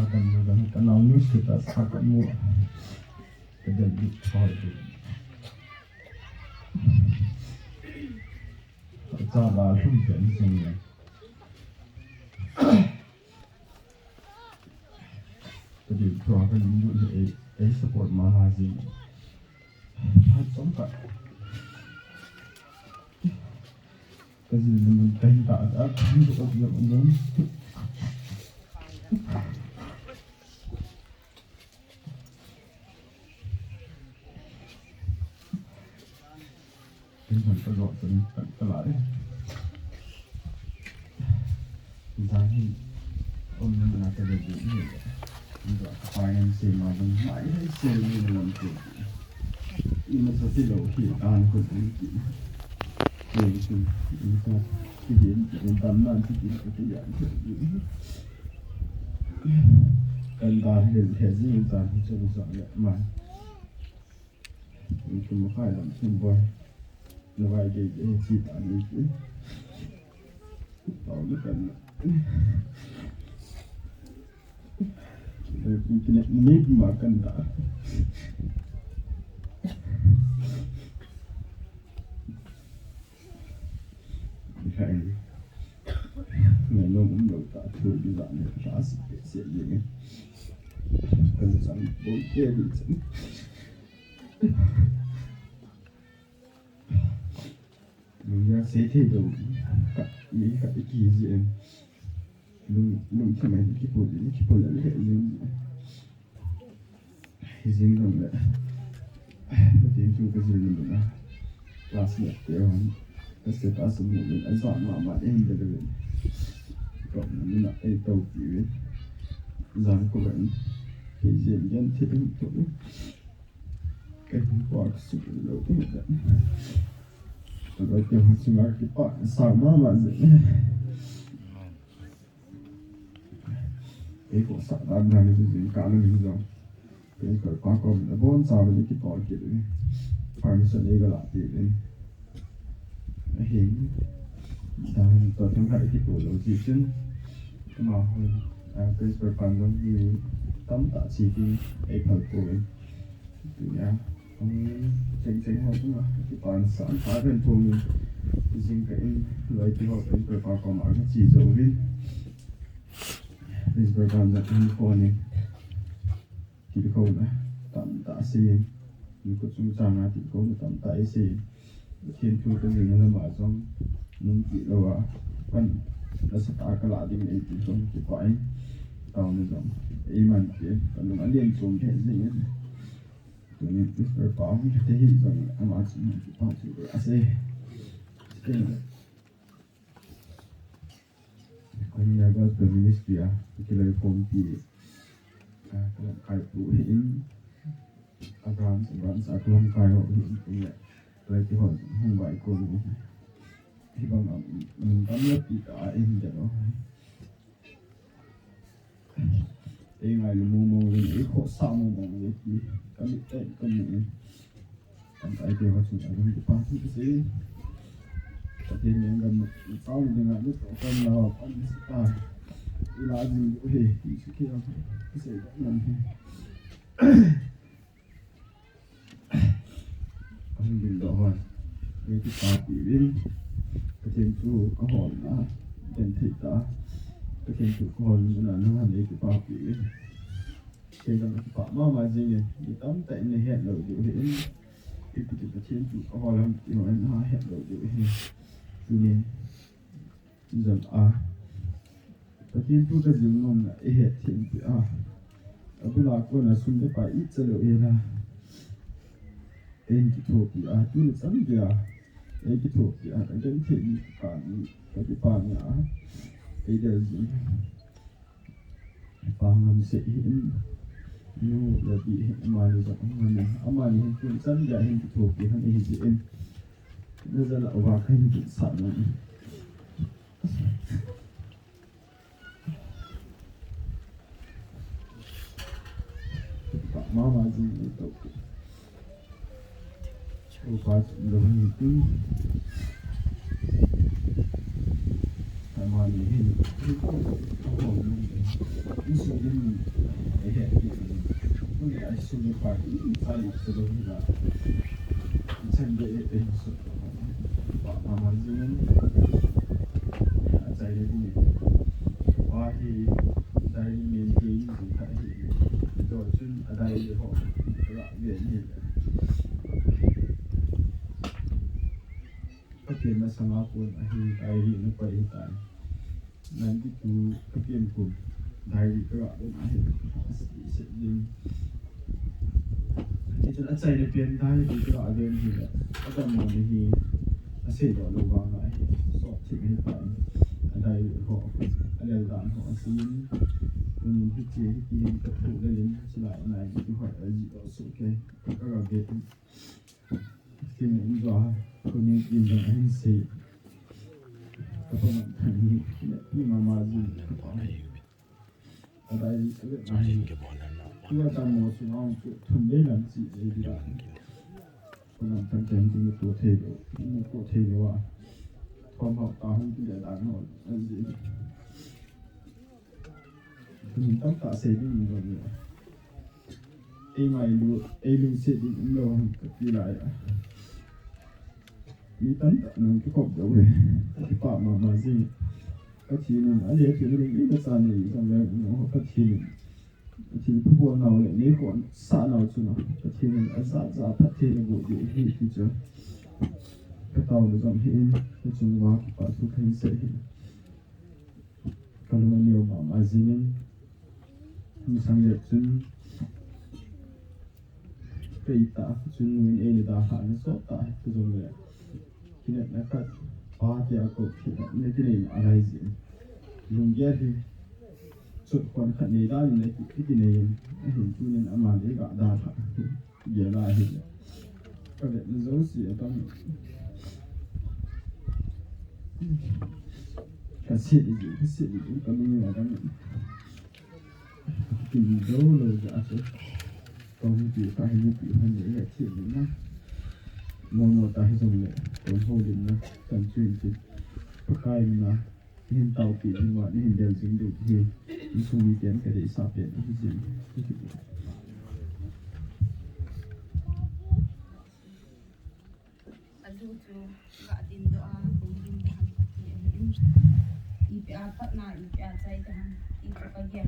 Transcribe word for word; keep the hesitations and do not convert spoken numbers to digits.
Ka dam na dam ka nau nu se ta sa ka mu. Ka dam ni thoi. Cha la lhum pen sung le. Ka di thua ka lung lut le ei, ei support ma ha jing. Ha chom ka. Ka jing mun ka hin ta a ka hin ta a ka hin ta. Kin hon ka zo chen ka, ka la de. Jang hin om na na ka de de ni. Ni zo ka pa ngan se ma dong mai hai se ni na lam tu. Ni ma sa ti lo hi an ko ni ki. Ni ki ni ka ki din ki dam na ki ki ki ya. Kan da he he ji ta ni chu sa ya ma. Ni ki ma khai lam chen boy. Na vai de de chi ta ni ki. Tau ni kan. Ni ki ni ma kan da. Ni khai. Ni no um lo ta thu di la ni ta si se ni. Kan sa bo ke ni. Lung ya se thei lou. Ka, mi ka iki ji em. Lung, lung thim ai ki pol, ki pol le le ji. Hi jing dong le. Pathen thu ka jil na. Classmate te hon. Ka status mu min a ja ma ma em de le. Ka mu na ei to pi ve. Jan ko ben. Ki jil yan thi ding to. Ka hin puak suk lou ding dan. Ka loi te hon chunga kipah sang mama jeh. Ei khohsah dan dan ni jing ka lou hin jong. Principal pa kom in abon chauvin i kitol kit uvin. Permission ei ga lah peh uvin. Ahin, dan toh themkhat i kito lou jeh chun, amahon, ah, principal pan jong mi tamtah che ding eiphal pouvin. Tunia, um, cheng cheng ho chunga kipa san pha pen thum in, jingkah in loipi ho principal pa koma kache jouvin. Principal pan jong in phone in. Tilkhouna tamtah asei in, inkote chungchanga tilkhouna tamtah eisei in, Pathen thu kajilna lama jong nungpeh louva pan nasatah a kalah ding eitilkhou kipah in, taona jong eimanpeh in, kalung alen chom lheh jengin, tunin Mister Pa hung lhate hih jongle ama chunga kipah thu asei. Konya Gospel Ministry a kiloikhompi, ah, kalamkaipu ahin, a branch, a branch a kalamkai ho ahin, tin le, loipi ho hung vaikon u ahi. Hibang a mun tam le pi tah a ahin ding u ahi. Ei ngailu mong mong uvin, ei khohsah mong mong uvin, kamit tah in kamu in. Tamtah eite ho chunga jong kipathu kasei. Pathen in gam chang dinga natoh khom lou pan sita. Ila jing u ahi, ti chu kei jong kasei dan ahi. Kahung dingdoh hon, nei kipah peh uvin. Pathen thu kaholna, genthei tah a Pathen thu kaholna nangho nei kipah peh uvin. Kei jong kakipah mama jingin, mi tamtah in nahet lou diu ahin. Ipi ti Pathen thu kahol ham ti ho nahet lou diu ahin. Tuni jal a Pathen thu kajil nomna eihet thempeh a, abul a kona sum le pai icha lou hela eihin kithopi a, tuni chan geiya ei kithopi a, kagenthei ni, kakipah ni, kakipah ni a, eidel jing. Pa Ngamsei hin, nu Labi hin, amani jong hung hon in, amani hin tuni chan geiya hin kithopi hon ahi jeh in, najal a uva kahin kinsah nom in. Kipah mama jing in tou. Upa chun lou hin tin. Kan Mani hin, hin ko, ko, ko, ko, insung din, eh, eh, eh, kuni ai sung ni party, sa ni sa lo hin la. Chan de, eh, eh, so, pa, pa, ma, jing, a, chai de ni. Wa hi, chai ni, ni, ni, ni, ka hi, do chun, a dai ho, ra, ve ni. Ka pi masanga kon ahi, dai ni, na pa hi tai. Ninety-two ka pian kum, diary ka ga don ahi, a sei, sei ding. Hichun a chaina pian diary ka ga don hi le, a dammo na hi, a seidoh lou vang ahi, sot thim ahi tai. A diary ho, a lel dan ho, a sei in, tun hiche, hiti hin ka thu lel in, chulai nai, hiti hoi, a ji, a su ke, ka ga ve. Kin in jo ha, ko ni kin jong ahin sei. Ka pa man thang ni, ni ma ma jin ka pa. A dai, a dai. Tua ta mo su ngau su thum le lam si, eh, di da. Ko lam thang thang ni tu thei lo, ni ko thei lo a. Thom hau ta hung ti le da no, a ji. Min tamtah sei ding in jong eiho. Eima eilu, eilungset ding umlou ham kati lai a. Mi tamtah nang kikhop jou e. Kipah mama jing. Pathen in ale thil ding ina cha nei jong le no Pathen in. Pathen phabol nau le nei khonsah nau chu na. Pathen in ajat jat phatthei naboh ding ahi ti chu. Ka taona jong hi in, ka chunga kipa thu kahin sei hi. Ka lung aneo mama jingin, masang le chun, ka itah chun nuin eina dalhah na sot tah hi, chujong le kinepna khat, pa tia ko kinepna kinei na alai jin. Lunggel hi, chotkhom khat nei dan in aki, akinei in, ahin tunin aman eiga dalhah hi. Gel a hile. Ka vetna jouse adang. Ka sih ji, ka sih ji, ka lung adang. Kin jou lou ja chu. Kong pi ka hin pi han le ya chi na. Mo mo ta hi jong le. Kong ho din na. Kan chin chin. Pakai na. Hin taopi ding uva, hin del jing diu hi, insung miten ka deisah pen ahi jin. Aju chu ga din doh a, kong din doh ham kati ahi in. Ipi a phatna, ipi a chai ta ham, ti chu ka gel